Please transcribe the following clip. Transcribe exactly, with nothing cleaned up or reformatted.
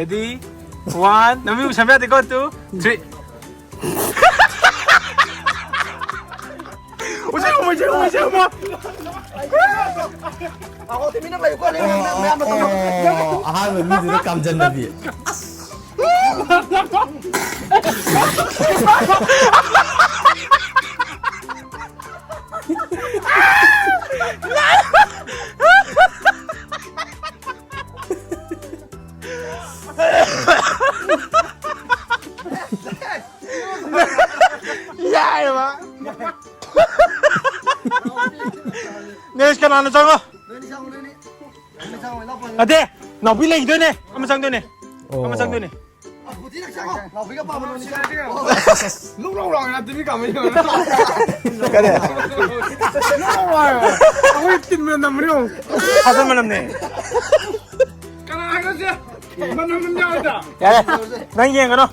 Ready? One. ꯅꯃꯤꯡ ꯎꯁꯟꯕ ꯌꯥꯗꯦꯀꯣ? Two, three. ꯎꯁꯟꯕ, ꯎꯁꯟꯕ, ꯎꯁꯟꯕ. ꯑꯍꯣ, ꯇꯨꯃꯤꯟꯅ ꯂꯩꯌꯨꯀꯣ, ꯅꯪ, ꯅꯪ ꯃꯌꯥꯝ ꯑꯃ ꯇꯧꯔꯣ꯫ ꯑꯣ, ꯑꯍꯥꯟꯕ ꯃꯤꯗꯨꯗ ꯀꯥꯝꯖꯟꯅꯕꯤ꯫ ꯌꯥꯏꯌꯦꯕ꯫ Next ꯀꯅꯥꯅꯣ ꯆꯪꯉꯣ? ꯅꯠꯇꯦ, ꯅꯥꯎꯕꯤ ꯂꯩꯈꯤꯗꯣꯏꯅꯦ꯫ ꯑꯃ ꯆꯪꯗꯣꯏꯅꯦ꯫ ꯑꯣ꯫ ꯑꯃ ꯆꯪꯗꯣꯏꯅꯦ꯫ ꯂꯨꯛ ꯂꯧ ꯂꯥꯎ ꯌꯥꯗꯕꯤ ꯀꯥꯃꯩ ꯇꯧꯔꯦ꯫ ꯀꯔꯤ? ꯂꯨꯛ ꯂꯧ ꯂꯥꯎ ꯍꯥꯏꯕ꯫ ꯑꯩꯈꯣꯏ ꯇꯤꯟ ꯃꯅꯝ ꯅꯝꯕꯅꯦ ꯌꯦꯡꯉꯣ꯫ ꯊꯥꯖꯟ ꯃꯅꯝꯅꯦ꯫ ꯀꯅꯥ ꯍꯥꯏꯅꯣ ꯁꯦ? ꯃꯅꯝ ꯅꯝ ꯌꯥꯎꯔꯗ? ꯌꯥꯔꯦ꯫ ꯅꯪ ꯌꯦꯡꯒꯅꯨ꯫